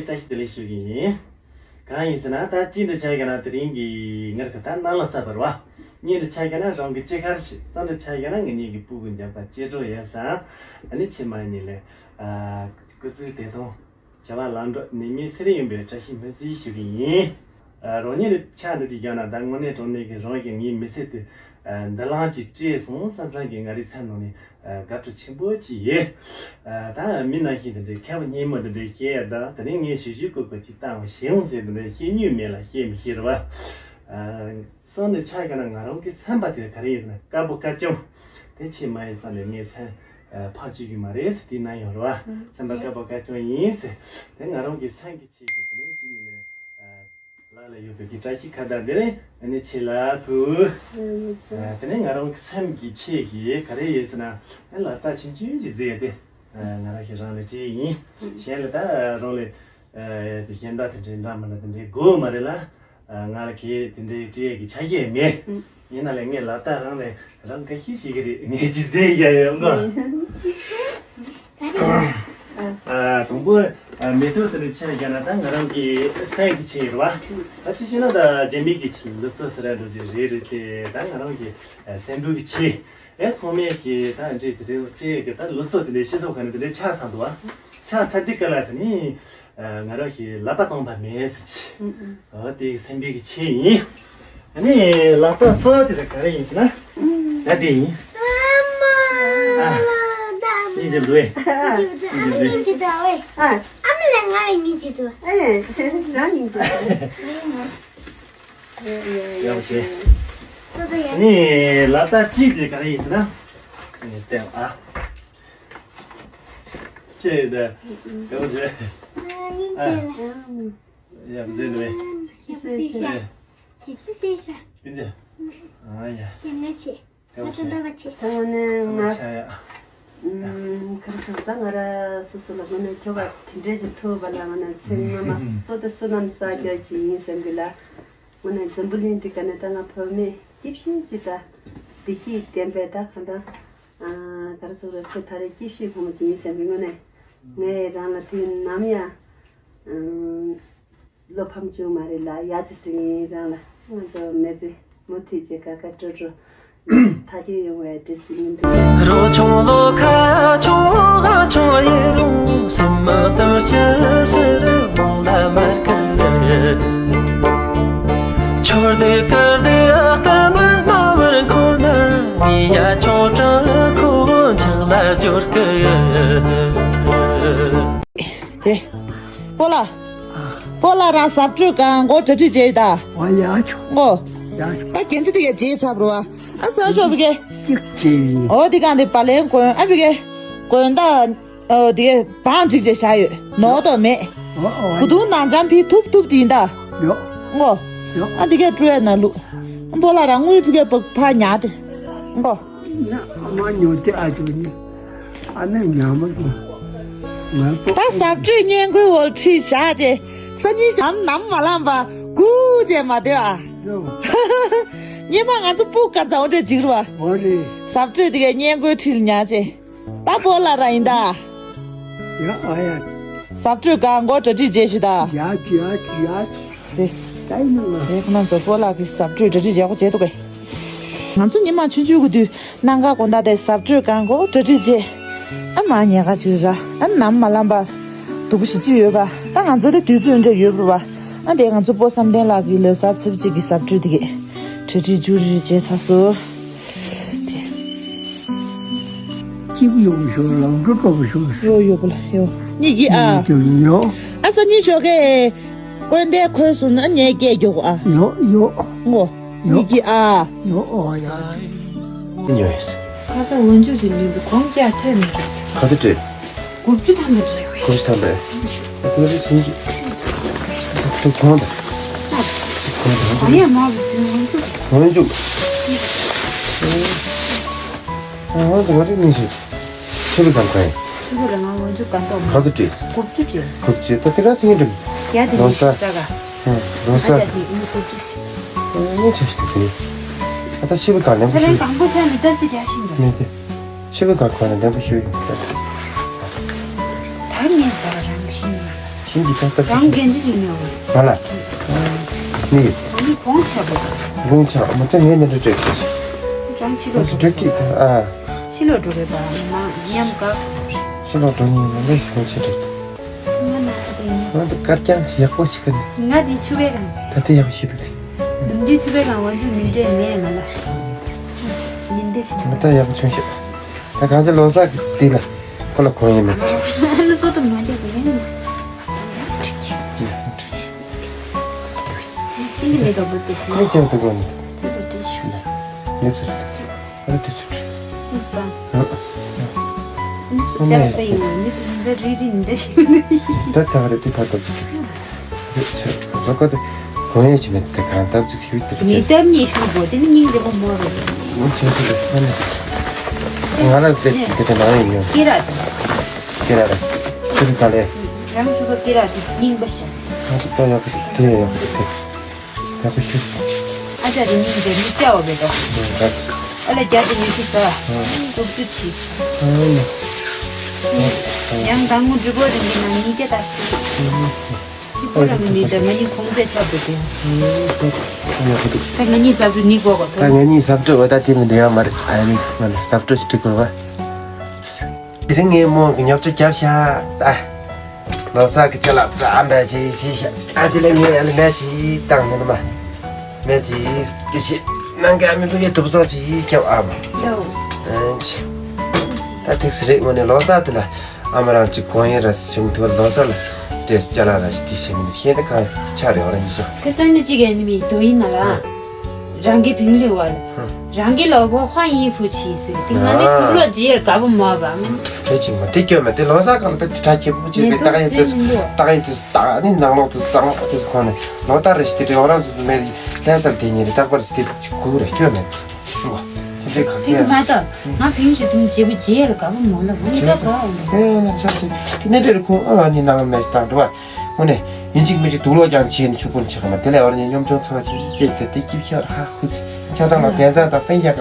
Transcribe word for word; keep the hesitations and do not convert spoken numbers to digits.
བཀྲ་ཤིས་བདེ་ལེགས་ཞུ་གི་ཡིན། གང་ཡིན་ཟེར་ན་ད་གཅིག་འདྲ་ཆགས་ཀྱང་ན་དེ་རིང་གི་ངར་གི་ད་གནམ་ལོ་གསར་པ་རེད་བ། གཉིས་འདྲ་ཆགས་ཀྱང་ན་རང་གི་གཅིག་ཁར་ཞིག་གསུམ་འདྲ་ཆགས་ཀྱང་ན་ངེད་གཉིས་ཀྱི་སྤུ་གུ་འཇམ་པ་སྐྱེ་འགྲོ་ཡོད་ས། ཨ་ནི་ཆེ་མ་ཡིན་ལས། སྐུ་གཟུགས་བདེ་ཐང་། བྱ་བ་ལམ་འགྲོ་ནད་མེད་ཚེ་རིང་ཡོང་བའི་བཀྲ་ཤིས་སྨོན་ཚིག་ཞུ་གི་ཡིན། རང་ཉིད་ལ་ཕྱག་འདི་ཅིག་བརྒྱབ་ན་ད་དངོས་གནས་དྲང་གནས་ཀྱི་རང་གི་ངའི་མི་ཚེ་དེ་འདི་ལམ་ཅིག་སྤྲད་སོང་བསམ་བསམ་གྱི་ང་རའི་སེམས་ནང་ནས་དགའ་སྤྲོ་ཆེན་པོ་ཅིག་ཡོད། ད་མི་ནང་བཞིན་དེ་འདྲའི་མཁས་པ་སྙན་མོ་དེ་འདྲའི་བཤད་ཡ་ད་དེ་རིང་ངས་ཞུ་ཞུ་ཀོ་ཀོ་ཅིག་བཏང་བ་ཞེ་འོང་ཟེར་དེ་འདྲའི་བཤད་མྱོང་མེད་ལ་བཤད་མི་ཤེས་རེད་བ། སོང་ནས་ཆ་ག་ན་ང་རང་གི་སེམས་པ་དེ་ག་རེ་ཡིན་ཟེར་ན་དཀར་པོ་དཀར་ཅུང་དེ་ཆེ་མ་ཡིན་ས་ནས་ངའི་སེམས་ཕམ་བཅུག་གི་མ་རེད་ཟེར་དེ་ན་ཡོང་རེད་བ། སེམས་པ་དཀར་པོ་དཀར་ཅུང་ཡིན་ཟེར་དེ་ང་རང་གི་སེམས་ཀྱི་ཆེད་ཀྱི་དེ་ནས་ཅི་ནས་ནས། ལག་ལ་ཡོད་པའི་གི་བཀྲ་ཤིས་ཁ་བཏགས་འདི་ནི་ཨ་ནི་ཆེ་ལ་ཐུག་ཨ་དེ་ནི་ང་རང་གི་སེམས་ཀྱི་ཆེད་ཀྱི་ག་རེ་ཡོད་ཟེར་ན་ཨ་ལག་རྟགས་ཆུང་ཆུང་ཅིག་བཟོས་ཏེ་ཨ་ང་རང་གི་རང་ལ་སྤྲད་ཡིན། གཞན་ལ་ད་རང་ལས་ཨ་དེ་གཞན་དག་དེ་འདྲའི་འདྲ་མི་འདྲ་དེ་འདྲའི་དགོས་མ་རེད་ལ་ཨ་ང་ལ་གི་དེ་འདྲའི་སྤྲད་ཀྱི་ཆ་ཤས་མེད། ཡིན་ན་ལས་ངས་ལག་རྟགས་རང་ལས་རང་འགའ་ཤས་ཤིག་གི་རེད་ངས་ཅི་བཟོས་ཡ་ཡོད་ངོ་། ཨ་དང་པོ་ཨ་མེ་ཏོག་དེ་འདྲ་ཆེ་རྒྱ་ན་ད་ང་རང་གི་སེམས་ཀྱི་ཆེ་ཡོད་རེད་བ། ད་ཅི་ཤེས་ན་ད་རྒྱ་མི་གི་ཆེ་ལུགས་སྲོལ་ཟེར་ར་འགྲོ་རྒྱུ་རེད་རེད་དེ་ད་ང་རང་གི་ཨ་སེམས་འགུལ་གྱི་ཆེ་ཨེ་སོང་མེད་ཀྱི་ད་འདྲེ་དེ་འདྲའི་སྤྲད་གི་ད་ལུགས་སྲོལ་དེ་འདྲའི་སྤྱི་ཚོགས་ཁ་ནས་དེ་འདྲའི་ཆགས་ཚར་འདུག་བ། ཆགས་ཚར་དུས་སྐབས་ལ་དེ་ནི་ཨ་ང་རང་གི་ལག་པ་སྟོང་པ་མེད་ཟེར་གྱི་ཨ་དེ་སེམས་འགུལ་གྱི་ཆེ་ཡིན། ཨ་ནི་ལག་རྟགས་གསོལ་བ་དེ་ལ་ག་རེ་ཡིན་ཟེར་ན། ད་དེ་ཡིན། ཨ་མ། ཨ་མ་ད་ཨ་མ། སྙིང་རྗེ་འདུག་ཨེ། ཨ་མ་སྙིང་རྗེ་འདུག་ཨེ། ཨ་མ་ལ་ང་ལ་སྙིང་རྗེ་འདུག་ཨེ། རང་སྙིང་རྗེ་འདུག་ཡག་པོ་བྱས། ཨ་ནི་ལག་རྟགས་གཅིག་དེ་ག་རེ་ཡིན་ཟེར་ན། ཨ་ནི་བལྟས་ཨ། ཅེས་དེ། ཡག་པོ་བྱས། སྙིང་རྗེ། ཡག་པོ་བྱས་འདུག་ཨེ། ཞིབ་སེ་ཤ། ཞིབ་སེ་ཤ། ཀུན་ཅེ། ཨ་ཡ། ཡ་ང་ཆེ། ང་ཚོ་འདྲ་བ་ཆེ། ད་ནི་ང་ཚོ་ཆ་ཡ། ཨུམ་ག་རེ་ཟེར་ད་ང་ར་སོ་སོ་ལ་ང་ནི་ཁྱོ་ག་དེ་འདྲས་ཞིག་ཐུག་པ་ལ་ང་ནི་ཚེ་སྔོན་མ་སོ་དེ་བསོད་ནམས་བསགས་རྒྱུ་ཞིག་ཡིན་བསམ་གི་ལ། ང་ནི་འཛམ་བུ་གླིང་འདི་ག་ནས་ད་ང་བུད་མེད་སྐྱིད་ཤོས་ཅིག་ད་བདེ་སྐྱིད་ལྡན་པའི་ད་ག་ད་ཨ་ག་རེ་ཟེར་ཚེ་ད་རེས་སྐྱིད་ཤོས་ཕོ་མོ་ཅིག་ཡིན་བསམ་གི་ང་ནི་ངས་རང་ལ་དུས་ནམ་ཡང་ཨ། བློ་ཕམ་བྱུང་མ་རེད་ལ་ཡ་ཅི་ཟེར་ངེས་རང་ལ་ང་ཚོ་མི་ཚེ་མུ་མཐུད་ཅེས་དགའ་དགའ་སྤྲོ་སྤྲོ་མཐའ་སྐྱོད་ཡོང་བའི་བཀྲ་ཤིས་སྨོན་འདུན། རོ་ཆུང་ལོ་ཁ་ཆུང་ང་ཆུང་ཡེ་རུང་སུམ་མ་དར་ཆ་སེར་མོང་ལ་མར་ཁ་ཆོར་དེ་ཀར་དེ་ཨ་ཀ་མ་ན་བར་ཁོ་ན་མི་ཡ་ཆུང་ཁྲ་ཁོ་ཆག་ལ་འབྱོར་གི། དེ། སྤོ་ལགས། སྤོ་ལགས་རང་ཟབ་སྤྲོས་གང་མགོ་གྲ་སྒྲིག་བྱས་ད། ཨ་ཡ་ཆོ། ཨོ། ཡ་ཆོ། ད་གན་ཚི་དེ་ག་བྱས་ཚར་རོ། ཨ་ས་ཤོ་བི་གེ། ཅིག་བྱས་ཡིན། ཨོ་དེ་གང་དེ་བ་ལན་གོན་ཨ་བི་གེ། གོན་ད། ཨོ་དེ་ག་བང་སྒྲིག་བྱས་བཞག་ཡོད་ནོ་དོ་མེད། ཨོ་ཨོ། གུ་དུང་ནང་འཇམ་ཕི་ཐུབ་ཐུབ་དེ་ཡིན་ད། ཡོ། ཨོ། ཡོ། ཨ་དེ་ག་སྤྲོས་ན་ལུ། སྤོ་ལགས་རང་དངུལ་བི་གེ་བག་ཕ་ཉག་དེ། ཨོ། ན་ཨ་མ་ཉོ་དེ་ཨ་ཅོ་ནི། ཨ་ནེ་ཉམས་མ་ད་ཟབ་སྤྲོས་བརྙན་བཀོད་འོག་ཁྲིད་བཞག་ཅེས་སང་ཉིན་ཞག་ནམ་མ་ལངས་པ་སྒུག་ཅེས་མ་སྡོད་ཨ། ཉི་མ་ང་ཚོ་སྤུ་ག་ཚ་འོ་འདྲ་འཇིགས་རུ་བ། འོ་རེད། ཟབ་སྤྲོས་དེ་གའི་བརྙན་བཀོད་ཁྲིད་ཉག་ཅེས་ད་སྤོ་ལགས་རང་ཡིན་ད། ཡ་ཨ་ཡ། ཟབ་སྤྲོས་གང་མགོ་གྲ་སྒྲིག་བྱས་ཞུ་ད། ཡ་ཅི་ཡ་ཅི་ཡ་ཅི། རེད། ད་ཡིན་ནོ། རེད། ཁོ་རང་ཚོ་སྤོ་ལགས་ཀྱི་ཟབ་སྤྲོས་གྲ་སྒྲིག་བྱེད་དགོས་ཀྱི། ང་ཚོ་ཉི་མ་ཆུང་ཆུང་གི་དུས་གནམ་གང་དགོང་དག་དེ་ཟབ་སྤྲོས་གང་མགོ་གྲ་སྒྲིག་བྱེད། ཨ་མ་ཉལ་ཁ་ཅིག་ར་ཨ་ནམ་མ་ལངས་པ། སྡུག་པོ་ཞིག་ཅིག་ཡོད་པ་ད་ང་ཚོ་དེ་དུས་ཚོད་འདྲ་ཡོད་པ། ཨ་དེ་ང་ཚོ་སྤོ་བསམ་གཏན་ལགས་ཀྱི་ལོ་གསར་ཚེས་གཅིག་གི་ཟབ་སྤྲོས་དེ་གས་གྲ་སྒྲིག་མཇུག་རིལ་བྱས་ཚར་སོང་། སྐྱིད་པོ་ཡོང་ཤོག་ལམ་འགྲོ་དཀའ་པོ་ཤོག་ཡོ་ཡོ་པོ་ལ་ཡོ། གཉིས་ཀྱི་ཨ། ཡོ། ཨ་ས་གཉིས་ཤོག་གེ། དཀོན་དེ་ཁོས་སུ་ན་ཉེ་སྐད་རྒྱོག་ཨ། ཡོ་ཡོ། ངོ་། ཡོ། གཉིས་ཀྱི་ཨ། ཡོ་ཨོ་ཡ། ཉོས། ཁ་ས་འོན་ཆུ་ཅིག་མིན་འདུག་གོང་ཅག་ཐོན་མི་རེད། ཁ་ས་སྤྲད། དགུ་བཅུ་ཐམ་པ་རེད། དགུ་བཅུ་ཐམ་པ། ཨ་ཏི་ང་ཚོ་ཚུན་གྱི། ཁོང་དང་། ཁོང་དང་། ཨ་ཡ་མ་བུ་ཅུ་འོན་ཆུ། འོན་ཆུ། ཨ་ང་ཚོ་ང་ཚོའི་མི་ཞིག་ཆུ་བི་གང་གང་ཡིན། ཆུ་བི་ར་ང་འོན་ཆུ་གང་ཏོག་མ། ག་ཚོད་སྤྲད། དགུ་བཅུ་སྤྲད། དགུ་བཅུ་ད་དེ་ག་ཚིག་ཡིན་འགྲིམ། ཡ་དེ་ལོ་ས། ཧ་ལོ་ས། ཨ་ཅག་དེ་ཨུ་དགུ་བཅུ་ཞིག་ཨ་ནི་ཆུ་ཞིག་དེ། ཨ་ད་ཆུ་བི་གང་ནས་ད་བུ་ཞིག་རང་དང་པོ་ཆ་ནི་ད་ཅི་རྒྱ་ཞིག་འགྲོ། ནས་དེ། ཆུ་བི་གང་གང་ནས་ལྡན་པ་ཞིག་ཡིན་ད། ད་ངས་ཟ་བ་རང་གི་ཤིང་ཡིན། ཁྱིམ་གྱི་ཐོག་ཐག་རང་གན་ཅི་ཞིག་ཉོ། ང་ལ། ནི། ང་ནི་གོང་ཆ་བོ། དགུང་ཆ་མ་ཐོན་ངས་ནི་འགྲོ་བྲེག་གི། རང་ཕྱི་ལོགས་ང་འགྲོ་གི་ད་ཨ། ཕྱི་ལོགས་འགྲོ་གི་པ་མ་ཉམས་དགའ། ཕྱི་ལོགས་འགྲོ་ཉིན་ང་ལ་གོང་ཆ་བྲེག་ང་ན་དེ་ནི། ང་ད་དཀར་རྐྱང་ཅི་ཡག་པོ་ཞིག་གི། ང་དེ་ཆུ་བའི་གང་། ད་དེ་ཡག་པོ་ཞིག་འདུག་དེ། འདུམ་འདི་ཆུ་བའི་གང་བ་འཇུ་ནི་འདྲེ་མེད་ང་ལ། ཉིན་འདི་ཆི་ང་ད་ཡག་པོ་བྱུང་ཤག་ད་གང་ཚེ་ལོ་གསར་གི་དེ་ལ་ཁོ་ལ་གོང་ཡིན་མེད་ཀྱི། ལ་སོ་དུ་མ་རྒྱག་གི་ཡིན། ཅི་ཅི། ཤིང་གི་མེ་ཏོག་བུ་དུ་ཁོ་ཅང་དུ་གོ་ནི། ཅི་དུ་ཅི་ཤུ་ལ། ཡོད་ཚུལ། ཨ་དུ་ཚུལ། ཨུས་པ། ཨུས་པ་ཡིན་ནི་འདི་རི་རི་འདི་ཤི་ནི། ད་ད་རེ་དུ་ཕ་ཏོ་ཚུལ། རེད་ཆེ། རོ་ཀ་དེ་གོང་ཡས་ཀྱི་མེད་དེ་གང་ལྟར་ཅིག་ཞིག་ཏུ་ཉིས་ལྟར་ཉེས་ཤུགས་པོ་དེ་ནི་སྙིང་རྗེ་པོ་མོ་རེད། ངོ་ཆེན་པོ་རེད་ཨ་ནི། ང་ལ་དེ་དེ་འདྲ་མ་ཡིན་ཡོད། ཀི་ར་ཅན། ཀི་ར་རེད། ཆུ་རུ་ག་ལེ། རང་ཆུ་བ་ཀི་ར་དེ་སྙིང་པ་ཤ། ང་ཚོ་ད་ཡག་པོ་དེ་ཡག་པོ་དེ་ཡག་པོ་ཤི། ཨ་ཅག་རེ་སྙིང་རྗེ་མི་སྐྱ་བ་མེད་དོ། ཨ་ལ་རྒྱ་དེ་ཉི་ཤུ་ཟ། དགུ་བཅུ་གྱིས། ཡང་དང་མོ་འབྲི་གོ་རིན་གྱི་ནང་ཉིས་བརྒྱ་ད་སྲིད། ཁོ་རང་ནི་ད་ང་གཉིས་ཁོང་ཚད་ཆགས་འདུག་གི། ད་ང་གཉིས་ཟབ་རུ་ནི་གོ་གོ་ད་ཐོ། ང་གཉིས་ཟབ་འགྲོ་བ་ད་དེ་མི་འདྲ་ཡ་མ་རེད། ཨ་ནི་ང་ནི་ཟབ་འགྲོ་ཞིག་འགྲིག་དགོས་བ། དེ་རིང་ངའི་རྨོ་གི་ཉོབ་ཆུ་རྒྱབ་ཤག་ད། ལོ་གསར་གི་ཅི་ལ་ད་ཨ་འབད་ཅི་ཅི་ཤག་ཨ་དེ་ལ་ངས་ཨ་ལ་མེ་ཅི་བཏང་ནི་མ། མེ་ཅི་སྐྱེ་ཤི་ནང་གི་ཨ་མི་ལུ་ཡི་དུབ་སོགས་ཅི་སྐྱབས་ཨ་མ། ཨན་ཅི། ད་ཐིག་སི་རེད་ངོ་ནས་ལོ་གསར་དེ་ལ། ཨ་མ་རང་གཅིག་གོང་ཡིན་ར་ཞིམ་ཐུར་ལོ་ས་ལ་དེ་ཅ་ལག་ར་ཞིག་དེ་ཞིམ་ཤེས་ད་གང་ཆ་རེ་བ་ར་ཡིན་ཤག་ཁ་སང་ནི་གཅིག་ཡིན་མི་དོ་ཡིན་ན་ལ། རང་གི་ཕིང་ལུས་བར། རང་གི་ལོ་བོ་ཧ་ཡིན་ཕུ་ཆི་ཟེར་དེ་ང་ནི་ཁུག་ལོ་རྗེས་དགའ་པོ་མ་བ། དེ་ཅིག་མ་དེ་སྐྱོ་མ་དེ་ལོ་ས་གང་ལ་དེ་ཁྲ་ཁྱེད་པོ་ཅིག་ནི་ཏག་ཡིན་དུ་ཏག་ཡིན་དུ་ཏག་ནི་ནང་ལོག་དུ་གཙང་དེ་ཁོ་ནི་ལོ་ལྟར་རེ་ཞིག་དེ་རེ་བ་རང་དུ་མེད་ལྷ་སར་དེ་ཉིན་རེ་རྟག་པར་ཞིག་དེ་ཅིག་གུ་རེ་སྐྱོ་མ། དེ་འདྲའི་ཁ་ཐེངས་མ་གཏོགས་ང་ཕིང་ཞིག་དུང་རྗེ་པོ་རྗེ་ལ་དགའ་པོ་མོ་ལ་འུ་ལ་གོ་འུ་ལ། ཨེ་ང་ཆ་ཆེ་དེ་ནས་དེར་ཁོང་ཨ་ནི་ནང་མེད་དང་འགྲོ་བ། དངོས་གནས་ཡིན་གཅིག་མིན་གཅིག་དུག་ལོག་ཀྱང་བྱས་ནས་ཕྱུག་པོ་ཆགས་མ་དེ་ལས་བར་ནས་གཉོམ་ཆུང་ཚ་བ་ཆེ་ཅེས་དེ་དེ་སྐྱིད་ཤོར་ཧ་ཧུ་ཚི་ཆ་ཚང་ལ་དན་ཚ་དང་ཕན་ཡག་